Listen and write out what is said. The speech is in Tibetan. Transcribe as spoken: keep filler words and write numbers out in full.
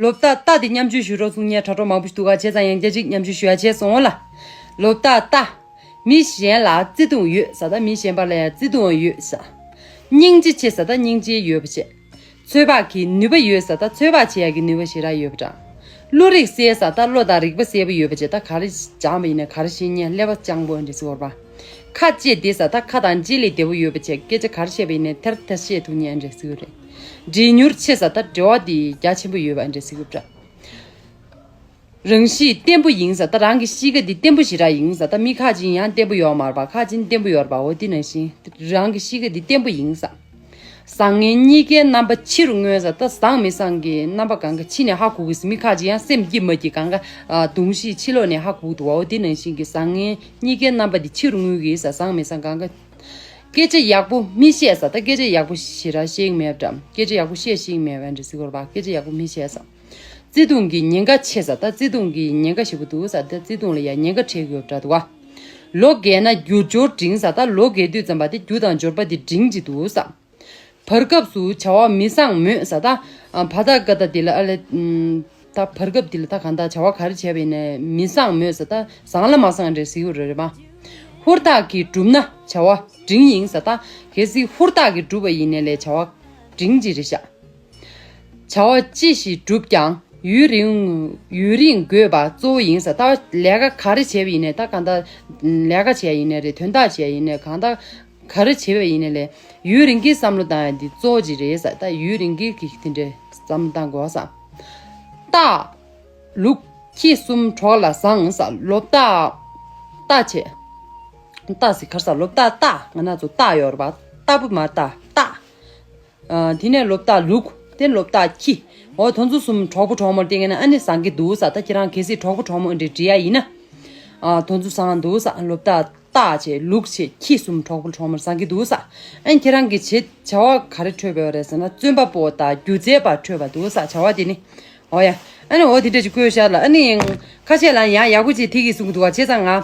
ལོ་རྟགས་རྟ་དེ་མཉམ་སྤྱོད་ཞུ་རོགས་གསུང་མཁན་དྲ་གྲོགས་མང་པོ་ཞིག་འདུག་ག་བྱས་ཙང་ཡང་བསྐྱར་ཅིག་མཉམ་སྤྱོད་ཞུ་ཡ་བྱས་སོང་ལ། ལོ་རྟགས་རྟ། མི་གཞན་ལ་བརྩེ་དུང་ཡོད་ཟེར་ད་མི་གཞན་པ་ལ་ཡང་བརྩེ་དུང་ཡོད་ཟེར། སྙིང་རྗེ་ཆེ་ཟེར་ད་སྙིང་རྗེ་ཡོད་པ་བྱས། ཚོད་དཔག་གི་ནུས་པ་ཡོད་ཟེར་ད་ཚོད་དཔག་བྱེད་ཡ་གི་ནུས་པ་ཞེ་དྲག་ཡོད་པ་འདྲ། བློ་རིག་གསལ་ཟེར་ད་བློ་དང་རིག་པ་གསལ་པོ་ཡོད་པ་བྱས་ད་ག་རེ་སྦྱངས་པ་ཡིན་ན་ག་རེ་ཤེས་མཁན་ཀླད་པ་སྤྱང་པོ་འདྲ་ཟེར་བ། ཁ་ལྕེ་བདེ་ཟེར་ད་ཁ་དང་ལྕེ་ལས་བདེ་པོ་ཡོད་པ་བྱས་སྐད་ཆ་ག་རེ་བཤད་པ་ཡིན་ན་ཐེར་ཐེར་བཤད་ཐུབ་མཁན་འདྲ་ཟེར་གི་རེད། འབྲེལ་མྱུར་ཆེ་ཟེར་ད་འབྲེལ་བ་དེ་རྒྱ་ཆེན་པོ་ཡོད་པ་འདྲ་ཟེར་གི་རེད། རང་གཤིས་བརྟན་པོ་ཡིན་ཟེར་ད་རང་གི་གཤིས་ཀ་འདི་བརྟན་པོ་ཞེ་དྲག་ཡིན་ཟེར་ད་མི་ཁ་ཅིག་ཡང་བརྟན་པོ་ཡོད་མ་རེད་པ། ཁ་ཅིག་བརྟན་པོ་ཡོད་རེད་པ། འོ་དེ་ནང་བཞིན་རང་གི་གཤིས་ཀ་འདི་བརྟན་པོ་ཡིན་ཟེར། བཟང་ངན་གཉིས་ཀའི་རྣམ་པ་ཕྱི་རུ་མངོན་ཟེར་ད་བཟང་མི་བཟང་གི་རྣམ་པ་གང་ག་ཕྱི་ནས་ཧ་གོ་གི་ཟེར། མི་ཁ་ཅིག་ཡང་སེམས་སྐྱིད་མ་སྐྱིད་གང་ག་ཨ་གདོང་གཤིས་ཕྱི་ལོགས་ནས་ཧ་གོ་གི་འདུག་བ། འོ་དེ་ནང་བཞིན་གྱི་བཟང་ངན་གཉིས་ཀའི་རྣམ་པ་འདི་ཕྱི་རུ་མངོན་གི་ཟེར། བཟང་མི་བཟང་གང་ག་སྐད་ཆ་ཡག་པོ་མི་བཤད་ཟེར་ད་སྐད་ཆ་ཡག་པོ་ཞེ་དྲག་བཤད་ཀྱི་མེད་པ་འདྲ། སྐད་ཆ་ཡག་པོ་བཤད་ཤེས་ཀྱི་མེད་པ་འདྲ་ཟེར་གི་རེད་པ། སྐད་ཆ་ཡག་པོ་མི་བཤད་ཟེར། བརྩེ་དུང་གི་ཉེན་ཁ་ཆེ་ཟེར་ད་བརྩེ་དུང་གི་ཉེན་ཁ་ཞེ་པོ་འདུག་ཟེར་ད་བརྩེ་དུང་ལ་ཡང་ཉེན་ཁ་འཕྲད་ཀྱི་ཡོད་པ་འདྲ་འདུག་བ། ལོ་རྒས་ན་རྒྱུ་སྦྱོར་འབྲིང་ཟེར་ད་ལོ་རྒས་དུས་ཙམ་པ་དེ་རྒྱུ་དང་འབྱོར་པ་དེ་འབྲིང་གི་འདུག་ཟེར། བར་སྐབས་སུ་བྱ་བ་མི་བཟང་མོད་ཟེར་ད། ཨ་བ་ད་ག་ད་འདི་ལ་ཨ་ལེ། ཨམ། ད་བར་སྐབས་འདི་ལ་ད་གང་ལྟར་བྱ་བ་ག་རེ་བྱས་པ་ཡིན་ནའི་མི་བཟང་མོད་ཟེར་ད་བཟང་ལ་མ་བཟང་འདྲ་ཟེར་གི་རེད་པ། ཧུར་ཐག་གིས་བསྒྲུབས་ན་བྱ་བ་འབྲིང་ཡིན་ཟེར་ད། གལ་སྲིད་ཧུར་ཐག་གིས་བསྒྲུབས་པ་ཡིན་ནའི་ལས་བྱ་བ་འབྲིང་ཅིག་རེད་ཤག་བྱ་བ་ཅི་ཞིག་བསྒྲུབས་ཀྱང་ཡུན་རིང་ཡུན་རིང་དགོས་པ་གཙོ་བོ་ཡིན་ཟེར་ད། ལས་ཀ་ག་རེ་བྱས་པ་ཡིན་ནའི་ད་གང་ལྟར་ལས་ཀ་བྱས་ཡིན་ནའི་རེད། དོན་དག་བྱས་ཡིན་ནའི་གང་ལྟར་ག་རེ་བྱས་པ་ཡིན་ནའི་ལས་ཡུན་རིང་གི་བསམ་བློ་བཏང་ཡ་འདི་གཙོ་བོ་ཅིག་རེད་ཟེར། ད་ཡུན་རིང་གི་གི་དེ་འདྲའི་བསམ་བློ་བཏང་དགོས་ཟེར། རྟགས། ལུག་ཁྱི་གསུམ་གྲོགས་ལ་བཟང་ཟེར། ལོ་རྟགས། རྟགས་བྱས། རྟགས་ཟེར་ག་རེ་ཟེར། ལོ་རྟགས་རྟ། ང་རང་ཚོ་རྟགས་ཡོད་རེད་པ། རྟ་བུ་མ་རྟགས་རྟ། ཨ། དེ་ནས་ལོ་རྟགས་ལུག་དེ་ལོ་རྟགས་ཁྱི། འོ་དེ་ཚོ་གསུམ་གྲོགས་པོ་གྲོགས་མོར་བསྟེན་མཁན་ན་ཨ་ནི་བཟང་གི་འདུག་ཟེར། ད་ཁྱེད་རང་གལ་སྲིད་གྲོགས་པོ་གྲོགས་མོ་འདྲ་འདྲིས་ཡ་ཡིན་ན། ཨ། དེ་ཚོ་བཟང་འདུག་ཟེར། ལོ་རྟགས་རྟ་བྱས་ལུག་བྱས་ཁྱི་གསུམ་གྲོགས་པོ་གྲོགས་མོར་བཟང་གི་འདུག་ཟེར། ཨ་ནི་ཁྱེད་རང་གི་བྱེད་བྱ་བ་ག་རེ་འཕྲོད་པ་རེད་ཟེར་ན་བཙོན་པ་པོ་དང་སྒྱུ་རྩལ་པ་འཕྲོད་པ་འདུག་ཟེར། བྱ་བ་དེ་ནི། འོ་ཡ། ཨ་ནི་འོ་དེ་འདྲ་ཅིག་བཀོད་ཤག་ལ། ཨ་ནི་ཁ་ཤས་ལ་ཡང་ཡག་པོ་ཅིག་དེ་གིས་གསུང་གི་འདུག་བ། བྱས་ཙང་ང་